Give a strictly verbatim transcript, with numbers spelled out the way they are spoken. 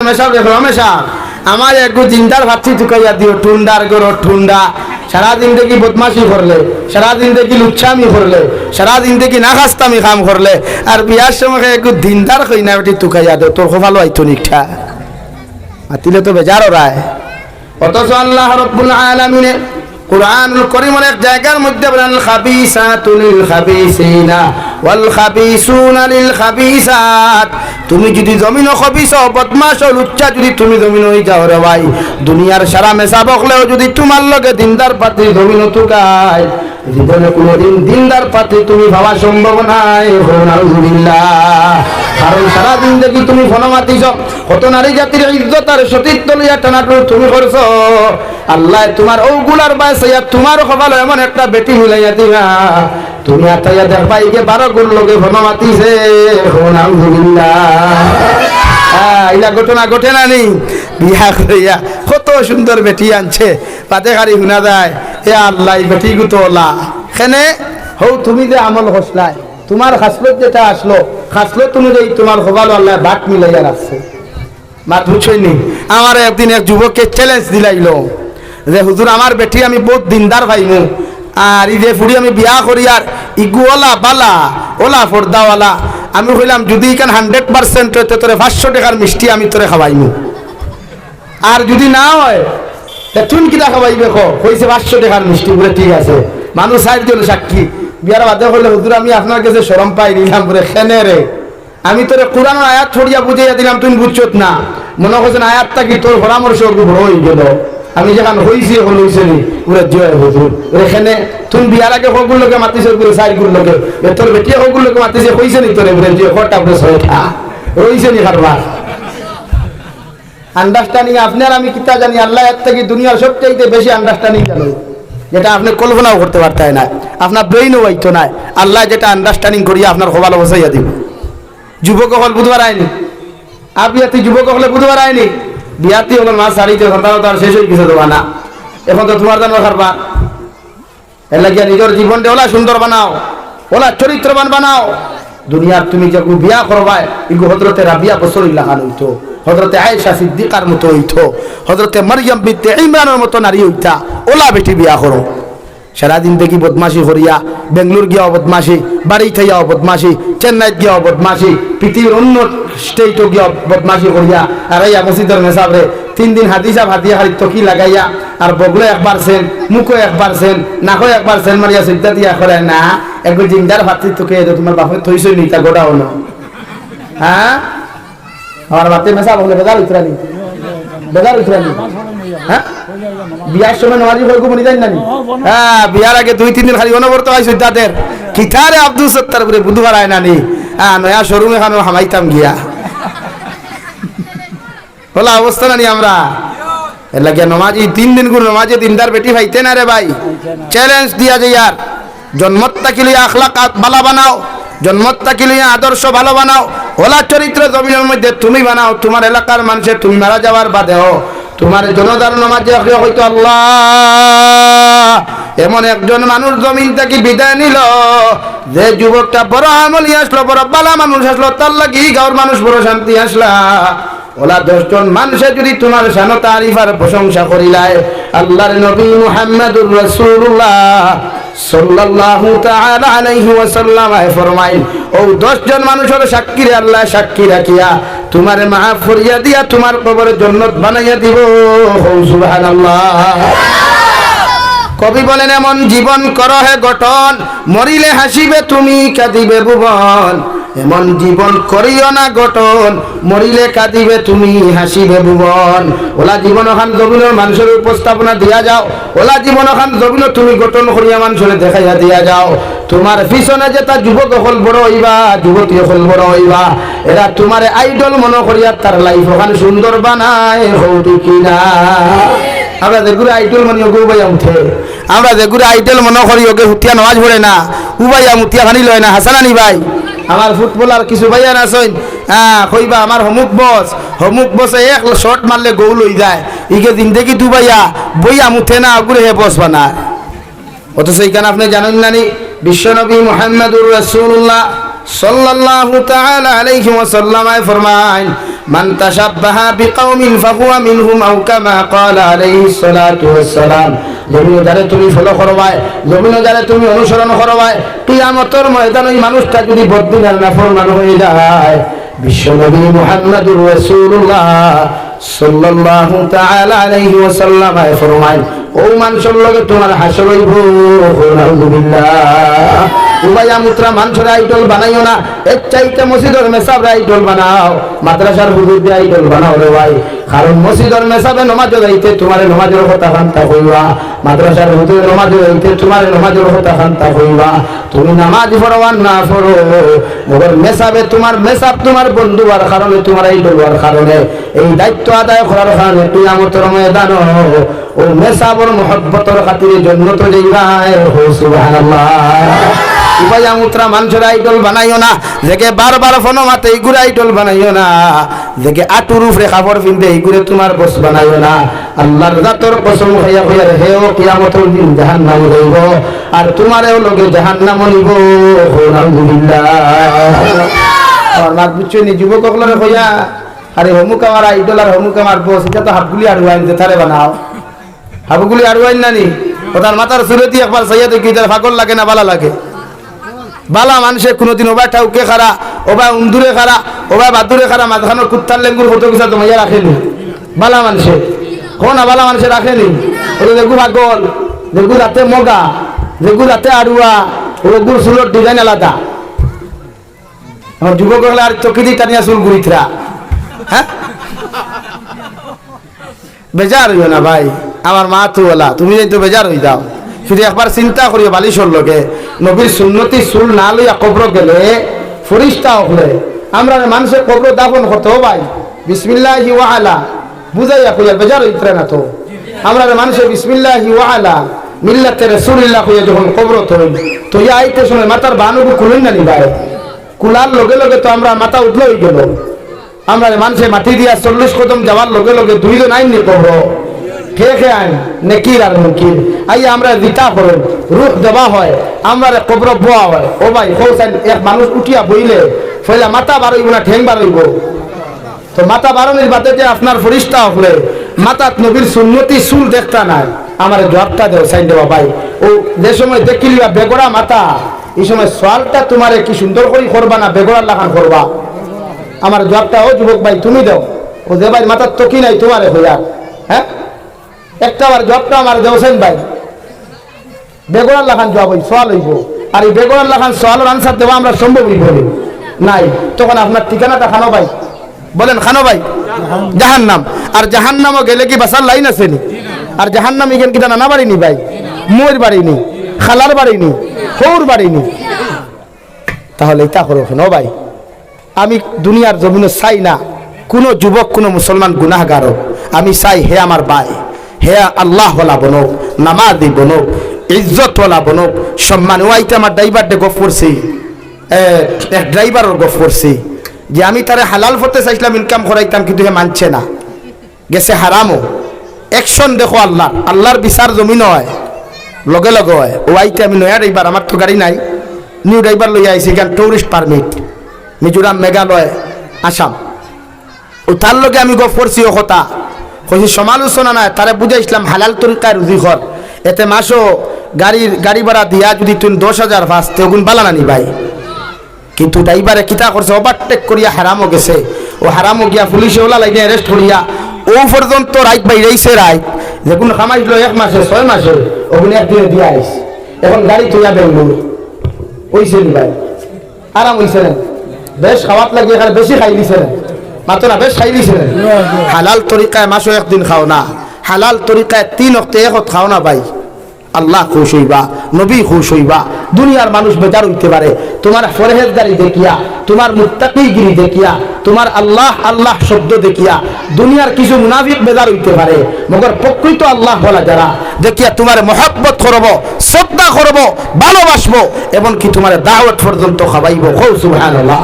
মেসাব রে, মেসাব, আমার একগু জিন্দার ফাত্তি তুকাইয়া দিও, টুন্ডার ঘরর টুন্ডা। সারা জিন্দেগি বদমাশি করলে, সারা জিন্দেগি লুচ্চামি করলে, সারা জিন্দেগি নাখাস্তামি কাম করলে, আর বিয়ার সময় একগু দিনদার কইনা বেটি তুকাইয়া দেও, তোর কপালো আইতো নি ইকটা। মাতিলে তো বেজার অরায়। অথচ আল্লাহ রব্বুল আলামিনে কুরআনুল করিমর এক জাগার মধ্যে বলেন, "আল খাবিসাতু লিল খাবিসিনা ওয়াল খাবিসুনা লিল খাবিসাত।" তুমি যুদি জমিনো খবিস, বদমাশ, লুচ্চা যুদি তুমি জমিনো অই যাও রে ভাই, দুনিয়ার সারা মেসাব অকলেও যুদি তুমার লগে দিনদার পাত্রী জমিনো তুকায়, জীবনে কুনুদিন দিনদার পাত্রী তুমি পাওয়া সম্ভব নায়। কও নাউজুবিল্লাহ। কারণ সারা জিন্দেগি তুমি ফনো মাতিছ, কত নারী জাতির ইজ্জত আর সতীত্ব লইয়া টানাটুনি তুমি করছো। আল্লায় তুমার অগুলার বায় চাইয়া তুমার কপালো এমন একটা বেটি মিলাইয়া দিবা, তুমি আতাইয়া দেখবা ইগে বারো গুর লগে ফনো মাতিছে। কও নাউজুবিল্লাহ। আহ, ইলা ঘটনা ঘটে না নি? বিয়া করিয়া কত সুন্দর বেটি আনছে, বাদে খালি হুনা যায়, "এ আল্লাহ, ই বেটিগু তো অলা।" কেনে? হউ তুমি যে আমল করছলায়, তুমার খাসলত যেটা আছলো, খাসলত অনুযায়ী তুমার কপালো আল্লায় বাট মিলাইয়া রাখছে। মাত বুঝছইন নি? আমারে একদিন এক যুবকে challenge দিলাইলো যে, "হুজুর, আমার বেটি আমি বউত দিনদার পাইমু, আর ই যে ফুড়ি আমি বিয়া করিয়ার, ইগু অলা বালা, অলা পর্দাওয়ালা।" আমি কইলাম, "যুদি ইখান hundred percent অয়, তে তোরে পাঁচশো টেকার মিষ্টি আমি তোরে খাওয়াইমু।" আর যুদি না অয়, তে তুইন কিতা খাওয়াইবে ক? কইছে, "পাঁচশো টেকার মিষ্টি।" বুলে, "ঠিক আছে।" মানুষ চাইরজন সাক্ষী। বিয়ার বাদে কইলে, "হুজুর, আমি আপনার গেছে শরম পাই নিলাম।" বুলে, "কেনে রে?" "আমি তোরে কুরআনর আয়াত পড়িয়া বুঝাইয়া দিলাম, তুইন বুঝছত না।" মনো করছইন আয়াত থাকি তোর পরামর্শ অগু বড় অইগেলো। আমি যেখান কইছি, অখন অইছে নি? বুলে, "জি অয় হুজুর।" বুলে, "কেনে? তুইন বিয়ার আগে কগুর লগে মাতিছস?" বুলে, "চাইরগুর লগে।" "এ তোর বেটিয়ে কগুর লগে মাতিছে, কইছে নি তোরে?" বুলে, "জি, কয়টা?" বুলে, "ছয়টা।" রইছে নি কারবার? Understanding আপনে আর আমি কিতা জানি, আল্লায় এর থাকি দুনিয়ার সবচাইতে বেশি understanding জানে, যেটা আপনে কল্পনাও করতে পারতায় নায়, আপনার brain-ও আইতো নায়। আল্লায় যেটা understanding করিয়া আপনার কপালো বসাইয়া দিবো। যুবক অকল বুঝবার আইনি, আবিয়াতি যুবক অকলে বুঝবার আইনি, বিয়াতি অকল মাছ ছাড়িতে সন্তান তো আর শেষ অই গেছে জমানা, অখন তো তুমার জানো কারবার। এর লাগিয়া নিজর জীবনরে অলা সুন্দর বানাও, অলা চরিত্রবান বানাও। দুনিয়ার তুমি যেগু বিয়া করবায়, ইগু হজরতে রাবিয়া বসরির লাখান অইতো, হজরতে আয়েশা সিদ্দিকার মতো অইতো, হজরতে মরিয়ম বিনতে ইমরানর মতো নারী অইতা, অলা বেটি বিয়া করো। সারা জিন্দেগি বদমাশি করিয়া, বেঙ্গলোর গিয়াও বদমাশি, বাড়িত আইয়াও বদমাশি, চেন্নাইত গিয়াও বদমাশি, পৃথিবীর অন্য state-ও গিয়াও বদমাশি করিয়া, আর আইয়া মসজিদর মেসাবরে তিন দিন হাদিসা ভাতিয়া খালি তকি লাগাইয়া, আর বগলো একবার সেন, মুখো একবার সেন, নাকো একবার সেন মারিয়া সইজ্জা দিয়া করে না, একবার জিন্দার ফাত্তি তুকে, এ তো তুমার বাপে থইছইন নি, ইতা গোডাউনো। হ্যাঁ? আমার বাতে মেসাব অকলে বেজার অইতরা নি? বেজার অইতরা নি? হ্যাঁ? বিয়ার সময় নমাজি কয়গু বনি যাইন না নি? হ্যাঁ, বিয়ার আগে দুই তিন দিন খালি অনবরত খাই সইজ্জাদের। কিতারে আব্দুল সত্তার উপরে বুধবার আয় না নি? হ্যাঁ, নয়া showroom এখানো হামাইতাম গিয়া। অলা অবস্থা না নি আমরা? এর লাগিয়া নমাজি, তিন দিন গুর নমাজে দিনদার বেটি পাইতে না রে ভাই। Challenge দিয়া যাইয়ার, জন্মত থাকি লইয়া আখলাক আ-, বালা বানাও, জন্মত থাকি লইয়া আদর্শ বালা বানাও, অলা চরিত্র জমিনর মধ্যে তুমি বানাও, তুমার এলাকার মানষে তুমি মারা যাওয়ার বাদেও, তুমার জানাজার নমাজে কেউ কইতো, "আল্লাহ, এমন একজন মানুষ জমিন থাকি বিদায় নিলো, যে যুবকটা বড় আমলি আছলো, বড় বালা মানুষ আছলো, তার লাগি গাঁওর মানুষ বড় শান্তি আছলা।" অলা দশ জন মানষে যুদি তুমার শানো তারিফ আর প্রশংসা করিলায়, আল্লাহর নবী মুহাম্মাদুর রাসূলুল্লাহ সাল্লাল্লাহু তাআলা আলাইহি ওয়াসাল্লাম আয় ফরমাইন, অউ দশ জন মানুষর সাক্ষীরে আল্লায় সাক্ষী রাখিয়া তুমারে মাফ করিয়া দিয়া তুমার কবর জন্নত বানাইয়া দিবো। কও সুবহানাল্লাহ। কবি বলেন, "এমন জীবন করো হে গঠন, মরিলে হাসিবে তুমি, কাঁদিবে ভুবন।" এমন জীবন করিও না গঠন, মরিলে কাঁদিবে তুমি, হাসিবে ভুবন। অলা জীবন অখান জমিনর মানষর উপস্থাপনা দিয়া যাও, অলা জীবন অখান জমিনো তুমি গঠন করিয়া মানষরে দেখাইয়া দিয়া যাও। তুমার পিছনে যেতা যুবক অকল বড় অইবা, যুবতী অকল বড় অইবা, এরা তুমারে idol মনো করিয়া তার life অখান সুন্দর বানায়, কও ঠিক কি না? আমরা যেগুরে idol মানি অগু উবাইয়া উঠে, আমরা যেগুরে idol মনো করি অগে হুতিয়া নমাজ পড়ে না, উবাইয়া মুতিয়া খানি লয় না, হাছা না নি ভাই? আমার footballer কিছু ভাইয়াইন আছইন, আহ, কইবা আমার হমুক boss, হমুক boss এ এক shot মারলে goal অই যায়, ইগে জিন্দেগিত উবাইয়া বইয়া মুতে না, অগুরে হে boss বানায়। অথচ ইখান আপনে জানইন না নি, বিশ্বনবী মুহাম্মাদুর রাসূলুল্লাহ সাল্লাল্লাহু তাআলা আলাইহি ওয়াসাল্লাম আয় ফরমাইন, من تشبه بقوم فهو منهم أو كما قال عليه الصلاة والسلام। জমিনো যারে তুমি ফলো করবায়, জমিনো যারে তুমি অনুসরণ করবায়, কিয়ামতর ময়দান ওই মানুষটা যদি বদদিন আর নাফরমান হয়ে যায়, বিশ্বনবী মুহাম্মাদুর রাসূলুল্লাহ সাল্লাল্লাহু তাআলা আলাইহি ওয়াসাল্লাম আয় ফরমাইন, ও মানষর লগে তুমার হাশর অইবো। নাউজুবিল্লাহ। উবাইয়া মুতরা মানষরে আইডল বানাইও না, এর চাইতে মসজিদর মেসাবরে আইডল বানাও, মাদ্রাসার হুজুররে আইডল বানাও রে ভাই। কারণ মসজিদর মেসাবে নমাজো যাইতে তুমারে নমাজর কথা খান্তা কইবা, মাদ্রাসার হুজুরে নমাজো যাইতে তুমারে নমাজর কথা খান্তা কইবা। তুমি নামাজ পড়ো আর না পড়ো, মগর মেসাবে তুমার, মেসাব তুমার বন্ধু অওয়ার কারণে, তুমার আইডল অওয়ার কারণে, এই দায়িত্ব আদায় করার কারণে কিয়ামতর ময়দানো ও মেসাবর মহব্বতর খাতিরে জন্নতো যাইবায়। হো সুবহানাল্লাহ। উবাইয়া মুতরা মানষরে আইডল বানাইও না, যেগে বারবার ফোনো মাতে ইগুরে আইডল বানাইও না, যেগে আটুর উপরে কাপড় পিন্দে ইগুরে তুমার বস বানাইও না। আল্লার জাতর কসম খাইয়া কইয়ার, হেও কিয়ামতর দিন জাহান্নামো যাইবো, আর তুমারেও লগে জাহান্নামো নিবো। নাউজুবিল্লাহ। আমার মাত বুঝছো নি? যুবক অকলরে কইয়া, আরে হমুক আমার আইডল আর হমুক আমার বস, ইটা তো হাবগুলি আড়ুয়াইন, যেতারে বানাও। হাবগুলি আড়ুয়াইন না নি? ও তার মাথার চুলেদি একবার চাইয়া দেখি, তার পাগল লাগে না বালা লাগে? বালা মানষে কুনুদিন ওবায় ঠাউকে খাড়া, ওবায় উন্দুরে খাড়া, ওবায় বাদুরে খাড়া, মাঝখানো কুত্তার লেঙ্গুর ফটো কিছা জমাইয়া রাখে নি? বালা মানষে। কও না, বালা মানষে রাখে নি? ওই যেগু পাগল, যেগু জাতে মগা, যেগু জাতে আড়ুয়া, ওগুর চুলর design আলাদা। আমার যুবক অকলে আর চকিদি টানিয়া চুল গুরিতরা। হ্যাঁ? বেজার অইও না ভাই, আমার মাত অলা, তুমি যাইন তো বেজার অই যাও। শুধু একবার চিন্তা করিও, বালিশর লগে নবীর সুন্নতি চুল না লইয়া কবরো গেলে ফিরিস্তা অকলে, আমরারে মানষে কবরো দাফন করতো ভাই, বিসমিল্লাহি ওয়া আলা, বুঝাইয়া কইয়ার, বেজার অইতরা না তো। আমরারে মানষে বিসমিল্লাহি ওয়া আলা মিল্লাতে রাসূলিল্লাহ কইয়া যখন কবরো থইন, থইয়া আইতে সময় মাথার বানুগু খুলইন না নি ভাই? খুলার লগে লগে তো আমরার মাথা উঠলো অইগেলো। আমরারে মানষে মাটি দিয়া চল্লিশ কদম যাওয়ার লগে লগে দুইজন আইন নি কবরো। কে কে আইন? নেকির আর মুনকির। আইয়া আমরারে জিতা করইন, রুহ দেওয়া হয়, আমরারে কবরো বওয়া হয়। ও ভাই, কও চাইন, এক মানুষ উঠিয়া বইলে পয়লা মাথা বারইবো না ঠেং বারইবো? তো মাথা বারনির বাদে যে আপনার ফিরিস্তা অকলে মাথাত নবীর সুন্নতি চুল দেখতা নায়, আমারে জুয়াবটা দেও চাইন রে বা ভাই। ও যে সময় দেখিলিবা বেগড়া মাথা, ই সময় সওয়ালটা তুমারে কি সুন্দর করি করবা না বেগড়ার লাখান করবা? আমার জুয়াবটা, ও যুবক ভাই, তুমি দেও। ও যে ভাইর মাথাত তকি নাই, তুমারে কইয়ার, হ্যাঁ, একটা বার জুয়াবটা আমারে দেও চাইন ভাই। বেগড়ার লাখান জুয়াব অই, সওয়াল অইবো। আর ই বেগড়ার লাখান সওয়ালর answer দেওয়া আমরার সম্ভব অইবো নি? নাই। তখন আপনার ঠিকানাটা খানো ভাই? বলেন, খানো ভাই? জাহান্নাম। আর জাহান্নামো গেলে কি বাঁচার লাইন আছে নি? আর জাহান্নাম ইখান কিতা নানা বাড়ি নি ভাই? মইর বাড়ি নি, খালার বাড়ি নি, হউর বাড়ি নি। তাহলে ইতা করো কেনে ভাই? আমি দুনিয়ার জমিনো চাই না কুনু যুবক, কুনু মুসলমান গুনাহগার অউক। আমি চাই হে আমার ভাই, হে আল্লাহওয়ালা বনউক, নামাজি বনউক, ইজ্জতওয়ালা বনউক, সম্মানী। ও আইতে আমার driver দে গফ করছি, এ, এক driver-র গফ করছি যে আমি তারে হালাল পথে চাইছিলাম income করাইতাম, কিন্তু হে মানছে না, গেছে হারামো। Action দেখো আল্লাহর, আল্লাহর বিচার জমিনো অয়, লগে লগে অয়। ও আইতে আমি নয়া driver, আমার তো গাড়ি নাই, new driver লইয়া আইছি, ইখান tourist permit, মিজোরাম, মেঘালয়, আসাম। ও তার লগে আমি গফ করছি ও কথা, কইছি সমালোচনা নায়, তারে বুঝাইছিলাম হালাল তরিকায় রুজি কর, এতে মাসো গাড়ির, গাড়ি ভাড়া দিয়া যদি তুই দশ হাজার পাস, তে অগুন বালা না নি ভাই? কিন্তু driver-এ কিতা করছে, overtake করিয়া হারামো গেছে। ও হারামো গিয়া পুলিশে ওলা লাইনে arrest করিয়া ও পর্যন্ত রাইত বাইরাইছে রাইত। যেগুন কামাইছিল এক মাসে, ছয় মাসে, অগুন একদিনে দিয়া আইস। এখন গাড়ি থইয়া বেঙ্গুর। অইছে নি ভাই? আরাম অইছে না? বেশ খাওয়াত লাগি এখানে বেশি খাই দিছে না? মাতো না, বেশ খাই দিছে না? হালাল তরিকায় মাসো একদিন খাও না, হালাল তরিকায় তিন অক্তে এক অক্ত খাও না ভাই। আল্লাহ খুশ অইবা, নবী খুশ অইবা। দুনিয়ার মানুষ বেজার অইতে পারে, তুমার পরহেজগারি দেখিয়া, তুমার মুত্তাকিগিরি দেখিয়া, তুমার আল্লাহ আল্লাহ শব্দ দেখিয়া দুনিয়ার কিছু মুনাফিক বেজার অইতে পারে, মগর প্রকৃত আল্লাহওয়ালা যারা দেখিয়া তুমারে মহব্বত করবো, শ্রদ্ধা করবো, ভালোবাসবো, এমনকি তুমারে দাওয়াত পর্যন্ত খাওয়াইবো। কও সুবহানাল্লাহ।